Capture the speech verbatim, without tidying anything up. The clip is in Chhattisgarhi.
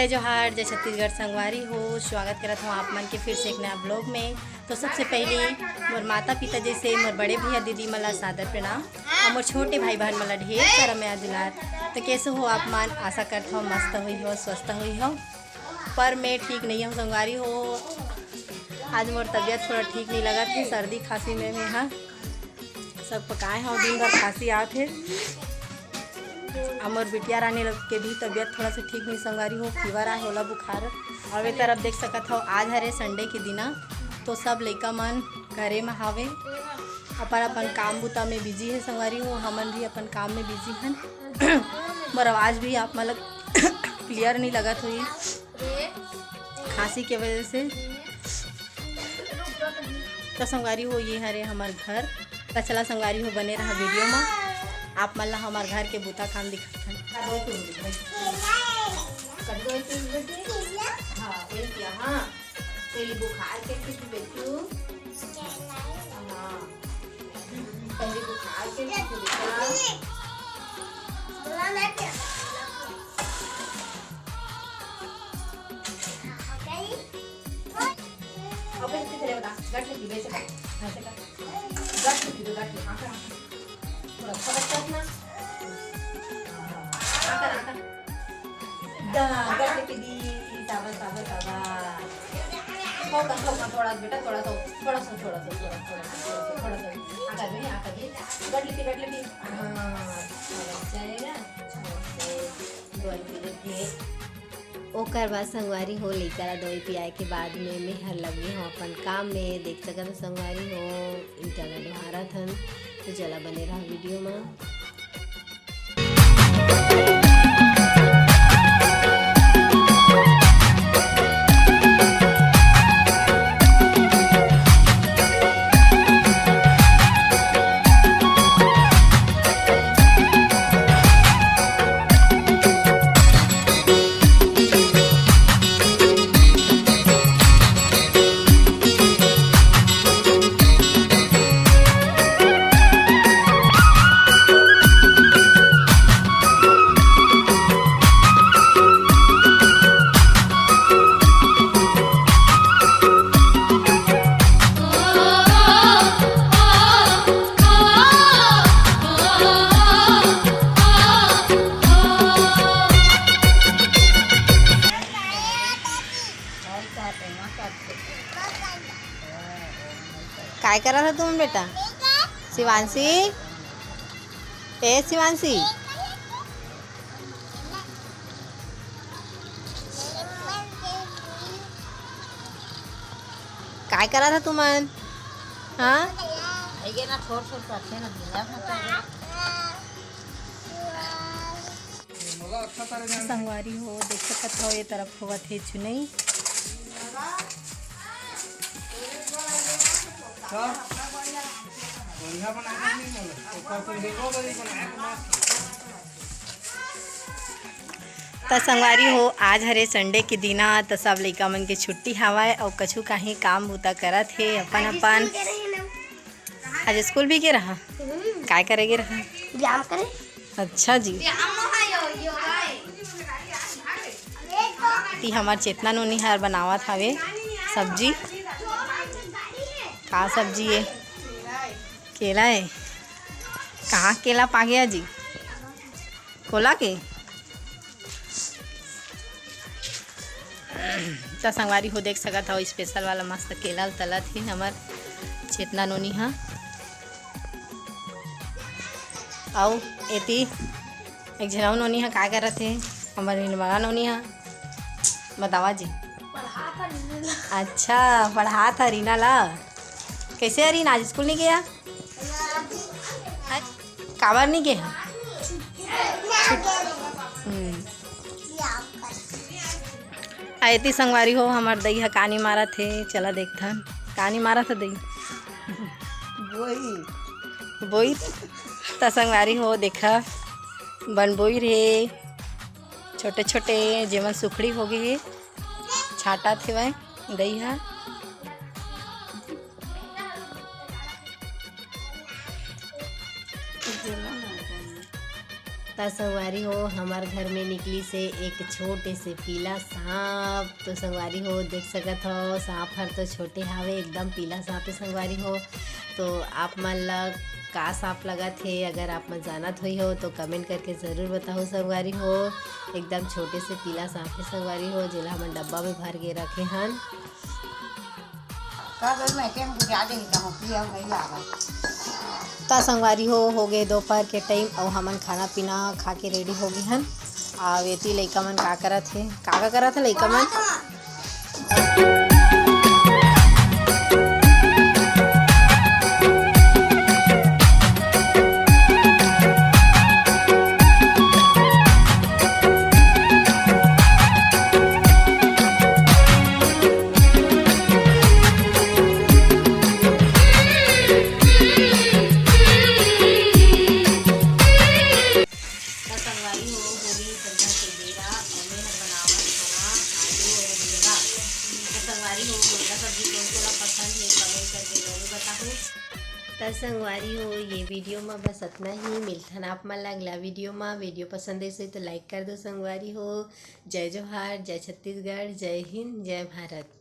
जय जोहार, जय छत्तीसगढ़ संगवारी हो। स्वागत करत हूँ आप मन के फिर से एक नया ब्लॉग में। तो सबसे पहले मोर माता पिता जैसे मोर बड़े भैया दीदी मन ला सादर प्रणाम, और मोर छोटे भाई बहन मन ला ढेर सारा मया दुलार। तो कैसे हो आप मन? आशा करत हूँ मस्त हुई हो, स्वस्थ हुई हो। पर मैं ठीक नहीं हूँ संगवारी हो, आज मोर तबीयत थोड़ा ठीक नहीं लगत हे, सर्दी खांसी में मैं हा सब पकाए हव, दिन भर खांसी आवत हे। अउ मोर बिटिया रानी लोग के भी तबीयत थोड़ा सा ठीक नहीं संगवारी हो, फीवर आए होला बुखार। अउ ए तरफ देख सकत हव, आज हरे संडे के दिना, तो सब लइका मन घरे म हावे, अपन अपन काम बुता में बिजी हे संगवारी हो। हमन भी अपन काम में बिजी हन। मोर आवाज भी आप मन ला क्लियर नहीं लगत होही खांसी के वजह से। तो संगवारी हो, ये हरे हमर घर। तो चला संगवारी हो, बने रहा वीडियो में, आप मन ला हमर घर के बुता काम दिखाथन। हाँ, वही किया, हाँ। तेली बुखार के कुछ बेचू। हाँ। पहले बुखार के कुछ बेचू। अबे किथे रे बता, गट की बेच का, ऐसे कर। गट की तो गट की, आकर, आकर। थोड़ा फरक कर ना। आकर, आकर। दा, गट की दी, शाबाश, शाबाश, शाबाश। थोड़ा, थोड़ा, थोड़ा, बेटा, थोड़ा सा, थोड़ा सा, थोड़ा सा, थोड़ा सा, थोड़ा सा। आकर भी, आकर भी। गट की, गट की। हाँ, अच्छा है ना? अच्छा है। दो रुपये। ओकर बाद संगवारी हो, लइका ला दवाई पियाए के बाद में मैं हर लगे हूँ अपन काम में। देख सकत हो संगवारी हो, ईंटा ला डोहारत हन, तो चला बने रहा वीडियो में। काय करत हा तुम बेटा? शिवांशी, ए शिवांशी, काय करत हा तुमन? हाँ? संगवारी हो, देख सकत हो, ये तरफ होवत हे चुनई। त संगवारी हो, आज हरे संडे के दिना, त सब लइका मन के छुट्टी हवय अउ कछु काही काम बूता करत हे अपन अपन। आज स्कूल भी गे रहा? हम्म। काय करे गे रहा? व्यायाम करे। अच्छा जी। ती हमर चेतना नोनी हर बनावत हवे सब्जी। का सब्जी ये? केला है। कहाँ केला पागे जी? कोला के? त संगवारी हो, देख सकत हव, स्पेशल वाला मस्त केला ल तलत हे हमर चेतना नोनी ह। अउ एती एक झन अउ नोनी ह का करत हे, हमर हिनवाला नोनी ह। बतावा जी। अच्छा, पढ़ात ह रीना ला। कैसे ह रीना, आज स्कूल नहीं गया? काबर नहीं गे? हम्म। आ एती संगवारी हो, हमर दई ह कानी मारत हे। चला देखथन, कानी मारत हे दई। बोई। बोई। त संगवारी हो, देखा, बन बोई रे, छोटे छोटे, जेमन सुखड़ी हो गे हे, छांटत हेवय दई ह। त संगवारी हो, हमर घर में निकलिस हे एक छोटे से पीला सांप। तो संगवारी हो, देख सकत हो, सांप हर तो छोटे हावे, एकदम पीला सांप हे संगवारी हो। तो आप मन ला का सांप लगत हे, अगर आप मन जानत होई हो तो comment करके जरूर बताओ संगवारी हो। एकदम छोटे से पीला सांप हे संगवारी हो, जेला हमन डब्बा में भर के रखे हन। का करूँ मैं, टेम बुझा देही त हम पिया नहीं लागा। त संगवारी हो, हो गए दोपहर के time, अउ हमन खाना पीना खा के ready हो गए हन। अउ एती लइका मन का करत हे, का का करत हे लइका मन? त संगवारी हो, हो गई संध्या के बेरा, अउ मैं हर बनावत खाना आलू अउ मुनगा। त संगवारी हो, मुनगा सब्जी कोन कोन ला पसंद हे, comment करके जरूर बताहू। त संगवारी हो, ये video में बस इतना ही। मिलथन आप मन ला अगला video में। Video पसंद आइस होही तो like कर दो संगवारी हो। जय जोहार, जय छत्तीसगढ़, जय हिंद, जय भारत।